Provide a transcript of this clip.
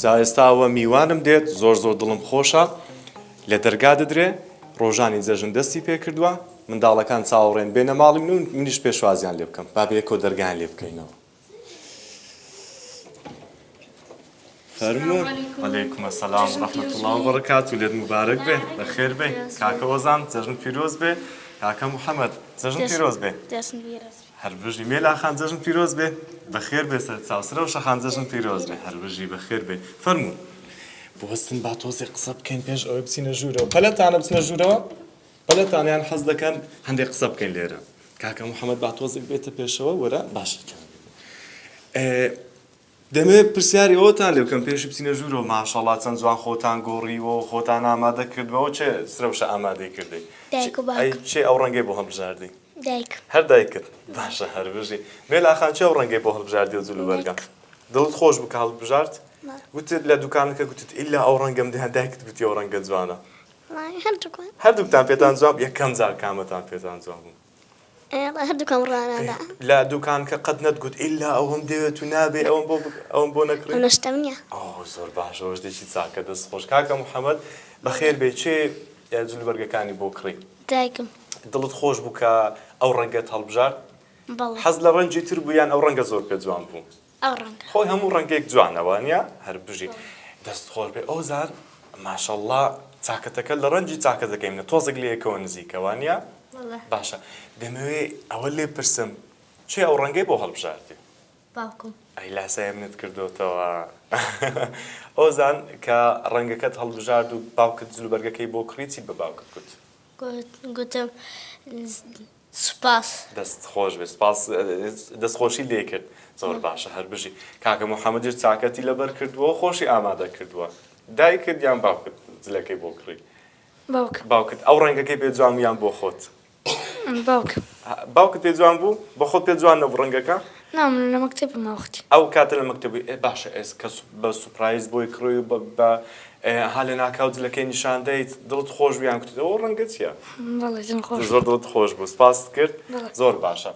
جا ئێستا ئەوە میوانم دێت زۆر زۆر دڵم خۆشە لە دەرگا دەدرێ ڕۆژانی جەژن دەستی پێکردووە منداڵەکان چاوەڕێن بێنە ماڵی من و منیش پێشوازیان لێ بکەم با بەیەکەوە دەرگایان لێ بکەینەوە. فەرموون. علیکم السلام و رحمة الله و برکاته لێت موبارەک بێ بەخێر بێی کاکە ئۆزان جەژن پیرۆز بێ کاکە محەمەد جەژن پیرۆز بێ هەر بژی مێلا خان جەژن پیرۆز بێ بەخێر بێ سەر چاو سرەوشە خان جەژن پیرۆز بێ هەر بژی بەخێر بێ فەرموو بوەستن با تۆزێ قسە بکەین پێش ئەوەی بچینە ژوورەوە پەلەتانە بچنە ژوورەوە پەلەتانە یان حەز دەکەن هەندێک قسە بکەین لێرە کاکە محەممەد با تۆزێک بێتە پێشەوە وەرە باشە دەمەوێت پرسیاری ئەوەتان لێ بکەم پێشی بچینە ژوورەوە ماشەڵا چەند جوان خۆتان گۆڕیوە و خۆتان ئامادە کردووە چێ سرەوشە ئامادەی کردی دایک و ئەی باوکم چێ ئەو ڕەنگەی بۆ هەڵبژاردی دایکم هەر دایکت باشە هەر بژی مێلا خان چێ ئەو ڕەنگەی بۆ هەڵبژاردی و جل و بەرگە دایکم دڵت خۆش بوو کە هەڵبژارد بەڵێ. گوتت لە دوکانەکە گوتت ئیلا ئەو ڕەنگەم دێ دایکت گوتی ئەو ڕەنگە جوانە وەڵای هەردووکمان هەردووکتان پێتان جوان بوو یەکەم جار کامەتان پێتان جوان بوو هەردووکم ڕوانادا. لە دوکانکە قەت نەتگوت ئیلا ئەوەم دەوێت و نابێ ئەوەم بۆ ئەوەم بۆ نەکڕی؟ ئەو شتەم نییە. ئۆ زۆر باشە ئەوە شتێکی چاکە دەست خۆش کاکە محەمەد بەخێر بێی کێ جلوبەرگەکانی بۆ کڕی؟ دایکم. دڵت خۆش بوو کە ئەو ڕەنگەت هەڵبژارد؟ بەڵێ. حەز لە ڕەنگی تر بوو یان ئەو ڕەنگە زۆر پێ جوان بوو؟ ئەو ڕەنگە. خۆی هەموو ڕەنگێک جوانە وانیە؟ هەر بژی دەست خۆش بێ ئۆزان ماشەڵڵا چاکەتەکە لە ڕەنگی چاکەتەکەی منە تۆزێک لە یەکەوە نزیکە وانیە؟ باشە دەمەوێ ئەوە لێ پرسم کێ ئەو ڕەنگەی بۆ هەڵبژاردی؟ باوکم. ئەی لاسای منت کردۆتەوە ئۆزان کە ڕەنگەکەت هەڵبژارد و باوکت جلوبەرگەکەی بۆ کڕی چیت بە باوکت گوت؟ گوتم سوپاس. دەست خۆش بێ سپاس دەست خۆشی لێ کرد زۆر باشە هەر بژی کاکە محەممەدیش چاکەتی لەبەر کردووە و خۆشی ئامادە کردووە دایکت یان باوکت جلەکەی بۆ کڕی باوکم باوکت ئەو ڕەنگەکەی پێ جوان بوو یان بۆ خۆت باوکم باوکت پێ جوان بوو بۆ خۆت پێ جوان نەبوو ڕەنگەکە نا من لە مەکتەبم ئەو وەختی. ئەو کاتە لە مەکتەب بووی ئێ باشە ئێس کە بە سوپرایز بۆی کڕی و بە ها لە ناکاو جلەکەی نیشان دەیت دڵت خۆش بوو یان گوتت ئەوە ڕەنگە چییە؟ بەڵێ دڵم خۆش زۆر دڵت خۆش بوو سپاست کرد بەڵێ. زۆر باشە.